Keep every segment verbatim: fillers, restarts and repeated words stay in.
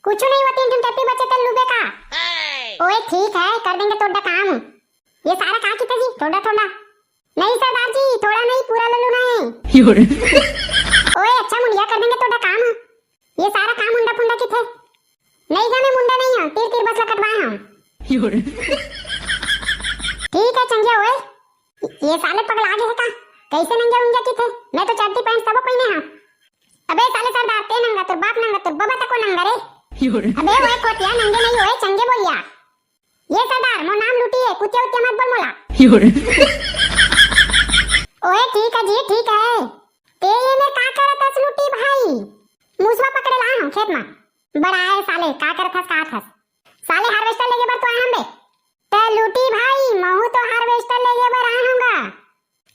पूछो नहीं, वो तीन ठन टेपरी बचे तेला लूबे का? ओए ठीक है, कर देंगे तोड़ा काम। ये सारा का किथे जी, थोड़ा थोड़ा? नहीं सरदार जी, थोड़ा नहीं, पूरा ले लूना है। ओए अच्छा मुंडिया, कर देंगे तोड़ा काम। ये सारा काम मुंडा फुंडा किथे? नहीं गा, मैं मुंडा नहीं हूँ, तीर तीर बस ला कटवाए हूँ। ठीक है चंगिया ओए, ये साले पगला गे हे का? कैसे नंगे उंगे किथे? मैं तो चड्डी पैंट सबो पहिने हूँ। अबे साले सरदार, ते नंगा, तोर बाप नंगा, तोर बबा तको नंगा रे। अबे ओए कोतिया, नंगे नहीं ओए, चंगे बोलिया। ये सरदार, मोर नाम लूटी है, कुतिया उतिया मत बोल मोला। ओए ठीक है जी, ठीक है। ते ये में का करत हस लूटी भाई? मुसवा पकड़े ला हूँ खेत में। बड़ा है साले, का करत हस, का हस? साले harvester लेगे बर तो आए हम बे। त लूटी भाई, महू तो harvester लेगे बर आए हूँ गा।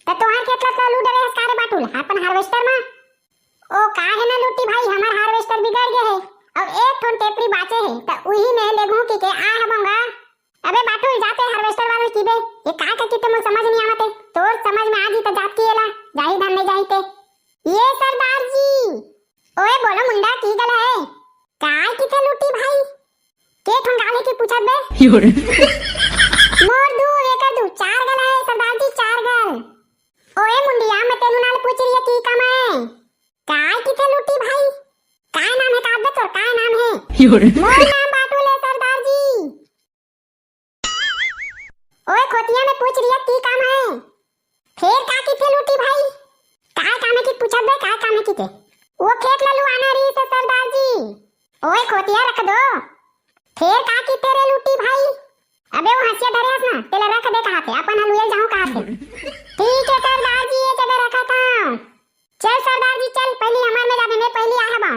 त तोहार खेत ला तो लू डरे हस का रे बाटुल, अपन harvester में? ओ का है ना लूटी भाई, हमार harvester बिगड़ गे हे। अब एक ठोन टेपरी बाचे हे, त उही में लेगहूँ की के आए हबों गा। अबे बाटुल, जाते harvester वाले की बे, ये का का किथे मोर समझ नहीं आवत हे। तोर समझ में आ जी त जात की एला, जाही धान नहीं जाही ते। ये सरदार जी, ओए बोलो मुंडा, की गल है? काय किथे लूटी भाई? के ठोन गाल हे कि पूछत बे? मोर दू एकड़ दू, चार गल है सरदार जी, चार गल। ओए मुंडिया, मैं तेनू नाल पूछ रही है की काम है? काय किथे लूटी भाई? काय नाम है का बे तोर, काय नाम है? मोर नाम बाटुल है सरदार जी। ओए खोतिया, मैं पूछ रही है की काम है? फेर का किथे लूटी भाई? काय काम है कि पूछत बे, काय काम है किथे? वो खेत ला लुआना रही से सरदार जी। ओए खोतिया रख दो। फेर का किथे रे लूटी भाई? अबे वो हंसिया धरे हस ना, तेला रख दे कहा थे, अपन हलुए जाऊं कहा थे। ठीक है सरदार जी, ये जगह रखा था। चल सरदार जी चल, पहली हमर में जाबे, मैं पहली आए हबा।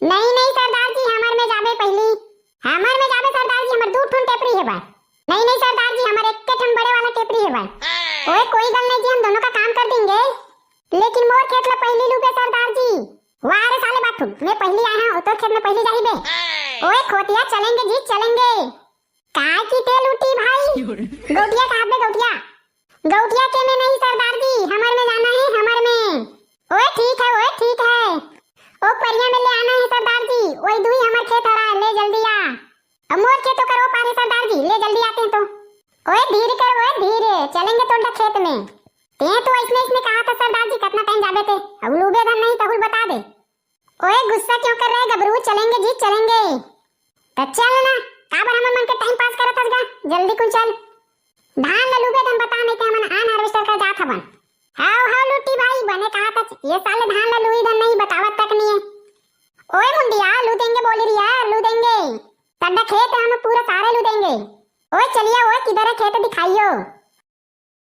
नहीं नहीं सरदार जी, हमर में जाबे पहली। हमर में जाबे सरदार जी, हमर दू ठुन टेपरी हे बा। नहीं नहीं सरदार जी, हमर एक ठुन बड़े वाला टेपरी हे बा। ओए कोई गल नहीं जी, हम दोनों का काम कर देंगे, लेकिन मोर खेत ला पहली लूबे सरदार जी। वाह रे साले बाटुल, मैं पहली आए हूँ, तोर खेत में पहली जाही बे। ओए खोतिया, चलेंगे जी चलेंगे। काय किथे लूटी भाई? गौटिया कहा बे गौटिया? गौटिया के में नहीं सरदार जी, हमर में जाना है, हमर में। ओए ठीक है, ओए ठीक है। ओ परिया में ले आना है सरदार जी, वही दुई हमर खेत हरा, ले जल्दी आ। अब मोर खेत ओकर ओ पार है सरदार जी, ले जल्दी आते हैं तो। ओए धीरे कर, ओए धीरे, चलेंगे तोंडा खेत में। ते तो ऐसने ऐसने कहा था सरदार जी, कितना टाइम जाबे ते, अब लूबे धन नहीं तहुल बता दे। ओए गुस्सा क्यों कर रहे गबरू, चलेंगे जी चलेंगे। त चल ना, काबर हमन मन के टाइम पास करत हस गा, जल्दी कुन चल। धान ल लूबे धन बता, नहीं ते हमन आन harvester कर जात हवन। हाव हाव लूटी भाई, बने कहा था, ये साले धान ल लुई धन नहीं बतावत तक नहीं है। ओए मुंडिया, लू देंगे बोली रिया, लू देंगे। तड्डा खेत है, हम पूरा सारे लू देंगे। ओए चलिया, ओए किधर है खेत दिखाइयो।